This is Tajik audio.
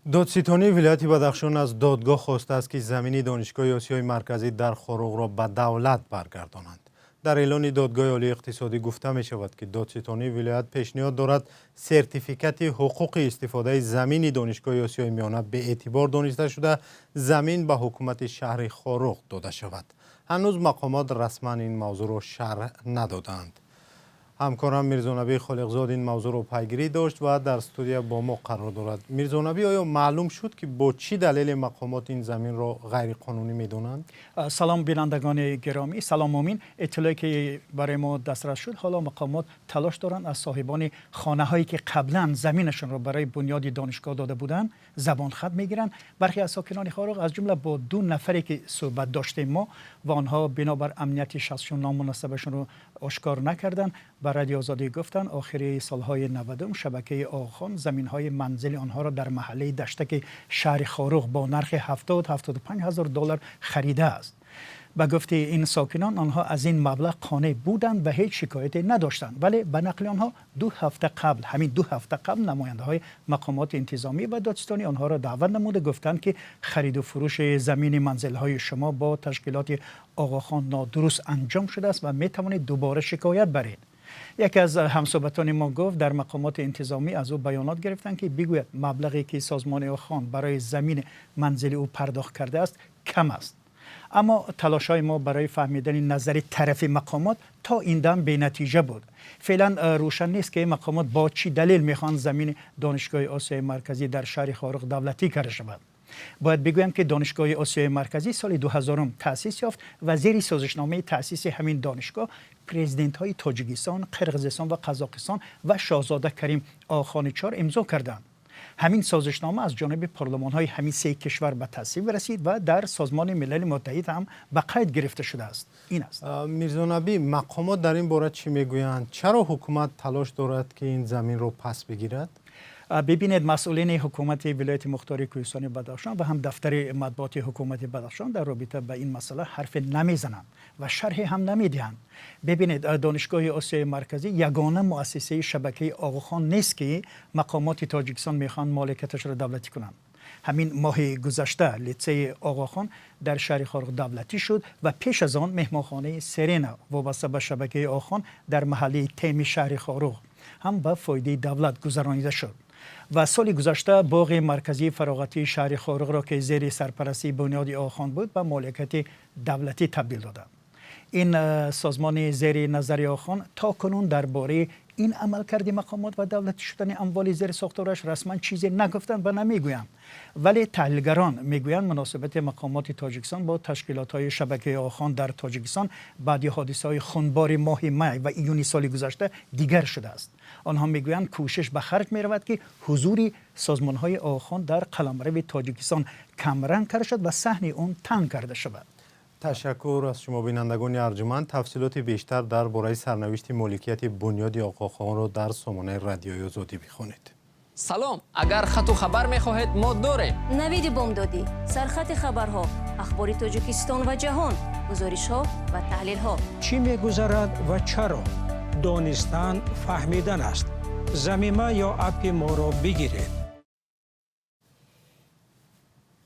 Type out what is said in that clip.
Додситонии вилояти Бадахшон аз додгоҳ хостааст, ки замини Донишгоҳи Осиёи Марказӣ дар Хоруғро ба давлат баргардонанд. Дар эълони Додгоҳи олии иқтисодӣ гуфта мешавад, ки додситонии вилоят пешниҳод дорад, сертификати ҳуқуқи истифодаи замини Донишгоҳи Осиёи Миёна беэътибор дониста шуда, замин ба ҳукумати шаҳри Хоруғ дода шавад. Ҳанӯз мақомот расман ин мавзӯъро шарҳ надодаанд. Ҳамкорам Мирзонабӣ Холиқзод ин мавзӯъро пайгирӣ дошт ва дар студия бо мо қарор дорад. Мирзонабӣ, оё маълум шуд, ки бо чӣ далеле мақомот ин заминро ғайриқонунӣ медонанд? Салом, бинандагони гиромӣ, салом, Мумин. Иттилоъе ки барои мо дастрас шуд, ҳоло мақомот талош доранд, аз соҳибони хонаҳое ки қаблан заминашонро барои бунёди донишгоҳ дода буданд, забонхат мегиранд. Бархе аз сокинони Хоруғ, аз ҷумла бо ду нафаре ки суҳбат доштем мо ва онҳо бинобар амнияти шахсишон ному насабашонро ошкор накарданд, ба Радиои Озодӣ гуфтанд, охири солҳои 90-ум шабакаи Оғохон заминҳои манзили онҳоро дар маҳаллаи Даштаки шаҳри Хоруғ бо нархи 70-75 ҳазор доллар харидааст. Ба гуфти ин сокинон, онҳо аз ин маблағ қонеъ буданд ва ҳеҷ шикояте надоштанд. Вале ба нақли онҳо, 2 ҳафта қабл, ҳамин 2 ҳафта қабл, намояндаҳои мақомоти интизомӣ ва додситонӣ онҳоро даъват намуда гуфтанд, ки хариду фурӯши замини манзилҳои шумо бо ташкилоти Оғохон нодуруст анҷом шудааст ва метавонед дубора шикоят баред. Яке аз ҳамсӯҳбатони мо гуфт, дар мақомоти интизомӣ аз ӯ баёнот гирифтанд, ки бигӯяд, маблағе ки созмони Оғохон барои замини манзили ӯ пардохт кардааст, кам аст. Аммо талошҳои мо барои фаҳмидани назари тарафи мақомот то ин дам бенатиҷа буд. Феълан рӯшан нест, ки мақомот бо чӣ далел мехоҳанд замини Донишгоҳи Осиёи Марказӣ дар шаҳри Хоруғ давлатӣ карда шавад. Бояд бигӯям, ки Донишгоҳи Осиёи Марказӣ соли 2000 таъсис ёфт ва зери созишномаи таъсиси ҳамин донишгоҳ президентҳои Тоҷикистон, Қирғизистон ва Қазоқистон ва шоҳзода Карим Оғохони Чор имзо карданд. Ҳамин созишнома аз ҷониби парлумонҳои ҳамин се кишвар ба тасвиб расид ва дар Созмони Милали Муттаҳид ҳам ба қайд гирифта шудааст. Ин аст. Мирзонабӣ, мақомот дар ин бора чӣ мегӯянд? Чаро ҳукумат талош дорад, ки ин заминро пас бигирад? Бибинед, масъулини ҳукумати вилояти мухтори Кӯҳистони Бадахшон ва ҳам дафтари матбуоти ҳукумати Бадахшон дар робита ба ин масъала ҳарфе намезананд ва шарҳе ҳам намедиҳанд. Бибинед, Донишгоҳи Осиёи Марказӣ ягона муассисаи шабакаи Оғохон нест, ки мақомоти Тоҷикистон мехоҳанд моликияташро давлатӣ кунанд. Ҳамин моҳи гузашта литсеи Оғохон дар шаҳри Хоруғ давлатӣ шуд ва пеш аз он меҳмонхонаи Серена, вобаста ба шабакаи Оғохон, дар маҳаллаи Теми шаҳри Хоруғ ҳам ба фоидаи давлат гузаронида шуд ва соли гузашта боғи марказии фароғатии шаҳри Хоруғро, ки зери сарпарастии бунёди Оғохон буд, ба моликияти давлатӣ табдил доданд. Ин созмони зери назари Оғохон то кунун дар бораи ин амалкарди мақомот ва давлатӣ шудани амволи зери сохтораш расман чизе нагуфтанд ва намегӯянд. Вале таҳлилгарон мегӯянд, муносибати мақомоти Тоҷикистон бо ташкилотҳои шабакаи Оғохон дар Тоҷикистон баъди ҳодисаҳои хунбори моҳи май ва июни соли гузашта дигар шудааст. Онҳо мегӯянд, кӯшиш ба харҷ меравад, ки ҳузури созмонҳои Оғохон дар қаламрави Тоҷикистон камранг карда шавад ва саҳни он танг карда шавад. Ташаккур аз шумо. Бинандагони арҷуманд, тафсилоти бештар дар бораи сарнавишти моликияти бунёди Оғохонро дар сомонаи Радиои Озодӣ бихонед. Салом, агар хату хабар мехоҳед, мо дорем. Навиди бомдодӣ, сархати хабарҳо, ахбори Тоҷикистон ва ҷаҳон, гузоришҳо ва таҳлилҳо. Чӣ мегузарад ва чаро? Донистан фаҳмидан аст. Замима ё аппи моро бигиред.